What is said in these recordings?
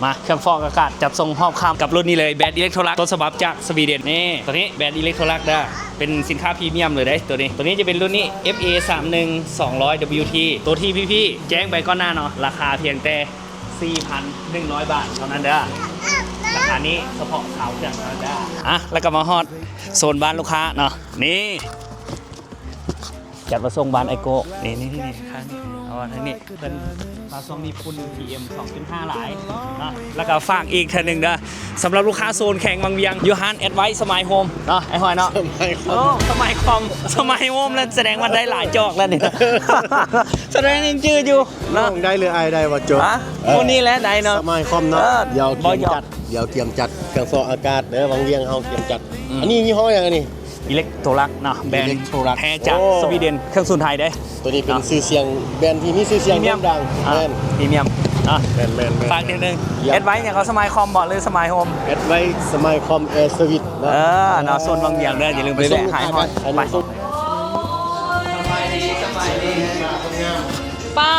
ມາ ເຄື່ອງຟອກອາກາດຈັດສົ່ງຮອບຄ່ຳກັບລຸ້ນນີ້ເລີຍ ແບຣນ Electrolux ຕົ້ນສະບັບຈາກສະວີເດນ. ນີ້ ໂຕນີ້ແບຣນ Electrolux ເດີ ເປັນສິນຄ້າພຣີມຽມເລີຍເດ້ ໂຕນີ້. ໂຕນີ້ຈະເປັນລຸ້ນນີ້ ເອັຟເອ ສາມໜຶ່ງ ສອງຮ້ອຍ ດັບເບິນຢູທີ ໂຕທີ່ພີ່ໆແຈ້ງໄປກ່ອນໜ້າເນາະ ລາຄາພຽງແຕ່ ສີ່ພັນໜຶ່ງຮ້ອຍບາດເທົ່ານັ້ນເດີ. ລາຄານີ້ສະເພາະຊາວເຄື່ອງເທົ່ານັ້ນເດີ. ອ່ະ ແລ້ວກໍມາຮອດໂຊນບ້ານລູກຄ້າເນາະ. ນີ້ ຈັດມາສົ່ງບ້ານອ້າຍໂກ້. ນີ້ໆໆ ຂ້າງນີ້ ເອົາທາງນີ້ ເພິ່ນມາຊ່ວງນີ້ຝຸ່ນ ພີເອັມ ສອງຈຸດຫ້າ ຫຼາຍເນາະ. ແລ້ວກໍຝາກອີກເທື່ອໜຶ່ງເດີ ສຳລັບລູກຄ້າໂຊນແຂວງວັງວຽງ ຢູ່ຮ້ານ Advice Smile Home ເນາະ ອ້າຍຫ້ອຍເນາະ. ສະໄມຄອມ ໂອ້ ສະໄມຄອມ ສະໄມໂຮມ ແລ້ວສະແດງວ່າໄດ້ຫຼາຍຈອກແລ້ວນີ້. ສະແດງຍັງຈື່ຢູ່ເນາະ. ນ້ອງໄດ້ຫຼືອ້າຍໄດ້ບໍ່ໂຈ? ຮະ? ເອີ ຜູ້ນີ້ແຫຼະໄດ້ເນາະ ສະໄມຄອມເນາະ. ເອີ ດຽວກຽມຈັດ ດຽວກຽມຈັດເຄື່ອງຟອກອາກາດເດີ ວັງວຽງເຮົາກຽມຈັດ. ອືມ ອັນນີ້ຍີ່ຫໍ້ຫຍັງອັນນີ້? Electrolux ເນາະ ແບຣນ Electrolux ແທ້ຈາກ ໂອ້ ສະວີເດນ ເຄື່ອງສູນຖ່າຍເດ້. ໂຕນີ້ເປັນ ເນາະ ຊື່ສຽງ ແບຣນທີ່ມີຊື່ສຽງ ພຣີມຽມ ໂດ່ງດັງ. ອ່າ ແມ່ນ ພຣີມຽມເນາະ. ແມ່ນໆໆ ຝາກນິດໜຶ່ງ Advice ຫຍັງກໍ Smile Com ບໍ່ ຫຼື Smile Home? Advice Smile Com Air Service ເນາະ. ເອີ ເນາະ ໂຊນວັງວຽງເດີ ຢ່າລືມໄປແວະຫາຫ້ອຍ ໄປ. ສະບາຍດີ ສະບາຍດີ ປ້າ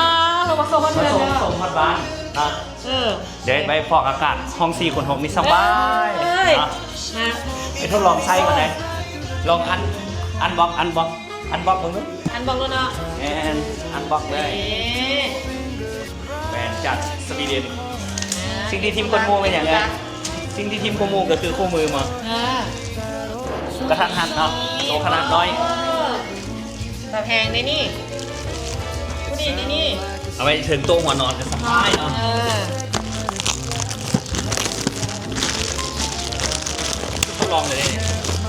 ລາວມາສົ່ງຮອດເຮືອນເດີ ມາສົ່ງ ສົ່ງຮອດບ້ານເນາະ. ເອີ ເດີໄປຟອກອາກາດ ຫ້ອງສີ່ຄູນຫົກນີ້ສະບາຍ. ເອີຍ ເນາະ ມາ ໄປທົດລອງໃຊ້ກ່ອນເດ້. ລອງອັນ ອັນບັອກ ອັນບັອກ ອັນບັອກເບິ່ງດູ. ອັນບັອກໂລດເນາະ. ແມ່ນ ອັນບັອກເລີຍ. ນີ້ ແບຣນຈາກສະວີເດນ. ອ່າ ສິ່ງທີ່ຖິ້ມກວ່າໝູ່ແມ່ນຫຍັງເອີຍ? ສິ່ງທີ່ຖິ້ມກວ່າໝູ່ກໍຄືຄູ່ມື. ເອີ ກະທັນຫັນເນາະ ໂຕຂະໜາດນ້ອຍ. ເອີ ຕາແພງເດ້ນີ້ ຜູ້ນີ້ເດ້ນີ້ ເອົາໄວ້ເທິງໂຕະຫົວນອນກໍສະບາຍເນາະ. ເອີ ທົດລອງເລີຍເດ້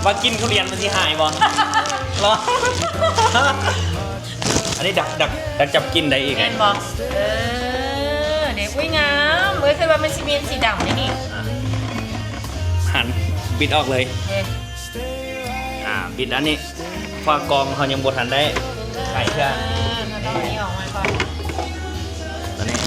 ວ່າກິ່ນທຸລຽນມັນຊິຫາຍບໍ່? ລອງ ອັນນີ້ດັກ ດັກ ດັກຈັບກິ່ນໄດ້ອີກ. ແມ່ນບໍ່? ເອີ ເດ້ ອຸ້ຍ ງາມເວີ້ຍ. ຄິດວ່າມັນຊິມີສີດຳເດ້ນີ້. ອ່າ ຫັນ ບິດອອກເລີຍ. ເອີ ອ່າ ບິດອັນນີ້ ເພາະວ່າກ່ອງເຮົາຍັງບໍ່ທັນໄດ້ໄຂເທື່ອ. ເອີ ເຮົາຕ້ອງເອົາອັນນີ້ອອກມາກ່ອນ. ອັນນີ້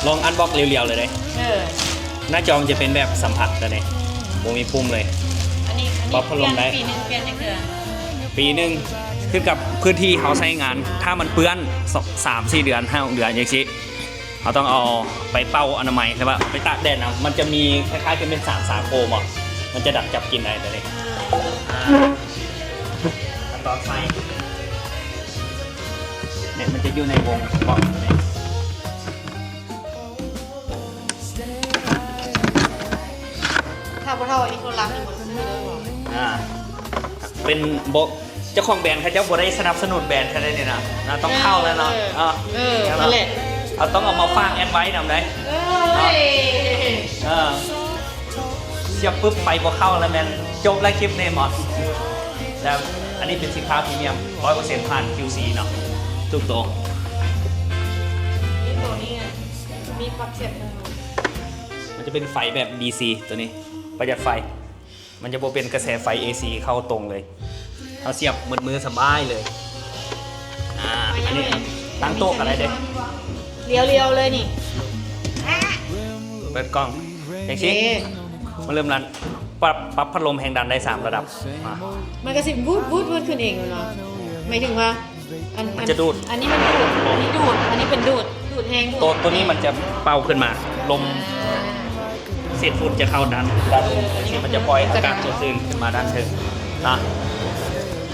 ລອງອັນບັອກລຽວໆເລີຍເດ້. ເອີ ໜ້າຈໍມັນຈະເປັນແບບສຳຜັດເລີຍເດ້ ບໍ່ມີປຸ່ມເລີຍ. ອັນນີ້ ອັນນີ້ ປັບພັດລົມໄດ້. ປີໜຶ່ງປ່ຽນຈັກເທື່ອ? ປີໜຶ່ງ ຂຶ້ນກັບພື້ນທີ່ເຮົາໃຊ້ງານ. ຖ້າມັນເປື້ອນ ສາມສີ່ເດືອນ ຫ້າຫົກເດືອນຈັ່ງຊີ້ ເຮົາຕ້ອງເອົາໄປເປົ່າອະນາໄມ ຫຼືວ່າເອົາໄປຕາກແດດນຳ. ມັນຈະມີຄ້າຍໆຄືເປັນສານຊາໂຄບໍ ມັນຈະດັກຈັບກິ່ນໄດ້ຕົວນີ້. ອ່າ ຂັ້ນຕອນໃສ່ ເນັດມັນຈະຢູ່ໃນວົງບອກນີ້. ຖ້າບໍ່ເທົ່າ Electrolux ນີ້ບໍ່ໄດ້ຊື້ເດີ. ອ່າ ເປັນບໍ່ ເຈົ້າຂອງແບຣນເຂົາເຈົ້າບໍ່ໄດ້ສະໜັບສະໜູນແບຣນເຂົາເດ້ນີ້ນະ. ນະ ຕ້ອງເຂົ້າແລ້ວເນາະ. ເອີ ເອີ ເອີ ນັ້ນແຫຼະ ເຮົາຕ້ອງເອົາມາຝາກ Advice ນຳໄດ໋. ເອີຍ ເອີ ສຽບປຶບໄປບໍ່ເຂົ້າແລ້ວແມ່ນຈົບແລ້ວຄລິບນີ້ໝົດ. ແຕ່ອັນນີ້ເປັນສິນຄ້າພຣີມຽມ ຮ້ອຍເປີເຊັນ ຜ່ານ QC ເນາະ ທຸກໂຕ. ນີ້ໂຕນີ້ ມີປັບສຽບ ມັນຈະເປັນໄຟແບບ DC ໂຕນີ້ ປະຢັດໄຟ ມັນຈະບໍ່ເປັນກະແສໄຟ AC ເຂົ້າຕົງເລີຍ. ເຮົາສຽບໝົດມືສະບາຍເລີຍ. ອ່າ ອັນນີ້ຕັ້ງໂຕະກໍໄດ້ເດ້. ລຽວໆເລີຍນີ້. ເປີດກ່ອງ ຈັ່ງຊີ້ ເອີ ມາເລີ່ມລັນ ປັບ ປັບພັດລົມແຮງດັນໄດ້ສາມລະດັບ. ມາ ມັນກໍຊິວືດໆຂຶ້ນເອງເນາະ. ໝາຍເຖິງວ່າ ອັນ ມັນຈະດູດ ອັນນີ້ມັນດູດ ອັນນີ້ດູດ ອັນນີ້ເປັນດູດ ດູດແຮງ ດູດ ໂຕ ໂຕນີ້ມັນຈະເປົ່າຂຶ້ນມາ ລົມ ອ່າ ເສດຝຸ່ນຈະເຂົ້າດ້ານ ດ້ານ ເອີ ອັນນີ້ມັນຈະປ່ອຍອາກາດສົດຊື່ນຂຶ້ນມາດ້ານເທິງເນາະ.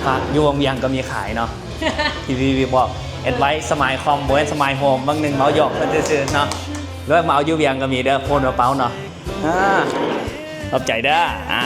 ອ່າ ຢູ່ວັງວຽງກໍມີຂາຍເນາະ ທີ່ພີ່ໆບອກ Advice Smile Com ບໍ່ແມ່ນ Smile Home ບາງໜຶ່ງເວົ້າຫຍອກເພິ່ນຊື່ໆເນາະ. ແລ້ວມາເອົາຢູ່ວຽງກໍມີເດີ ໂພນມາເປົ່າເນາະ. ອ່າ ຂອບໃຈເດີ. ອ່າ